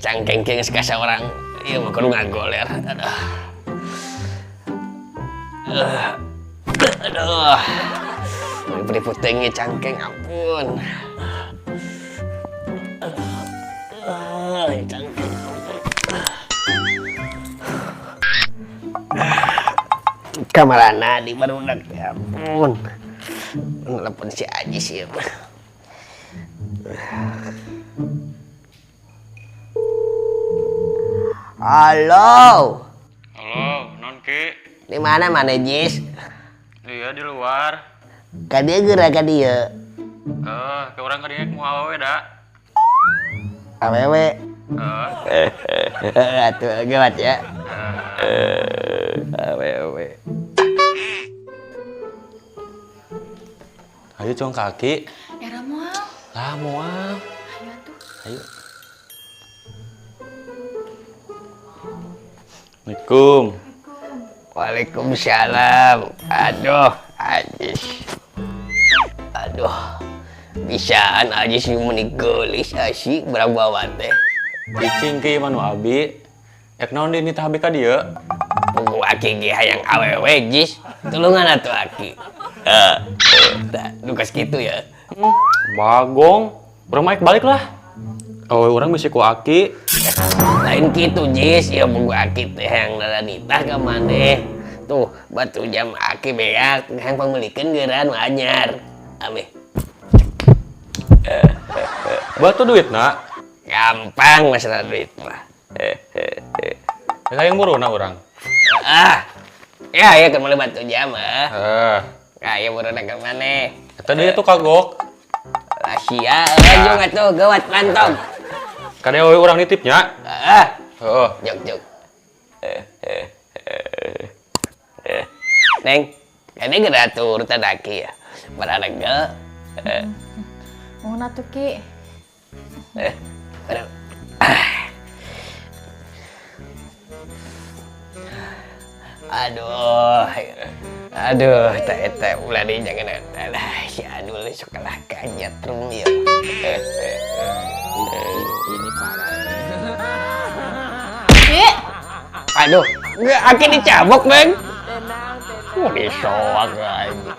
Cangkeng geus ka saurang ieu mah kudu ngagoler. Aduh. Aduh. Beri putengnya cangkeng, ampun. Cangkeng, ampun. Kamarana di barudak, ya ampun. Nelpon si Ajis ya. Halo. Halo, non Ki. Di mana mana Jis? Iya di luar. Ka dieu geura ka dieu. Ke urang ka dieu mau awewe da. Awewe. Heeh. Atuh gawat ya. Awewe. Ayo cong kaki. Era moal. Lah moal. Ayo atuh. Ayo. Assalamualaikum. Waalaikumsalam. Aduh, Ajis. Aduh. Bisaan Ajis meni geulis asik berabawan teh. Cicing ki manu abi. Ek naon deui nitah abi ka dieu? Pugu aki ge hayang awewe Jis. Tulungan atuh aki. Tah, dukas kitu ya. Bagong. Urang mah balik lah. Oh, urang bisi ku aki. Lain kitu Jis, ya pugu aki teh hayang nitah ka maneh. Tuh, batu jam aki beak hayang pangmeulikeun geura nu anyar. Ameh. Batu duit nak. Gampang masalah duit mah. Hayang buruna urang. Ah. Ya, ya keur meuli batu jam ah. Heeh. Ah, ya buruna ka maneh. Eta deui tuh kagok. Rahasia, jung atuh gawat mantong. Kade we urang nitipnya. Heeh. Heeh. Jog jog. Neng, kade geura atuh urutan aki ya. Baralega. Mohon atuh Ki. Aduh. Aduh. Aduh, tak eta ulah deui jangan alah si Adul sok kalah kanyatrum ya. Ini parah. Ki. Aduh, enggak aki dicabok, Bang. Oh, disoak lagi.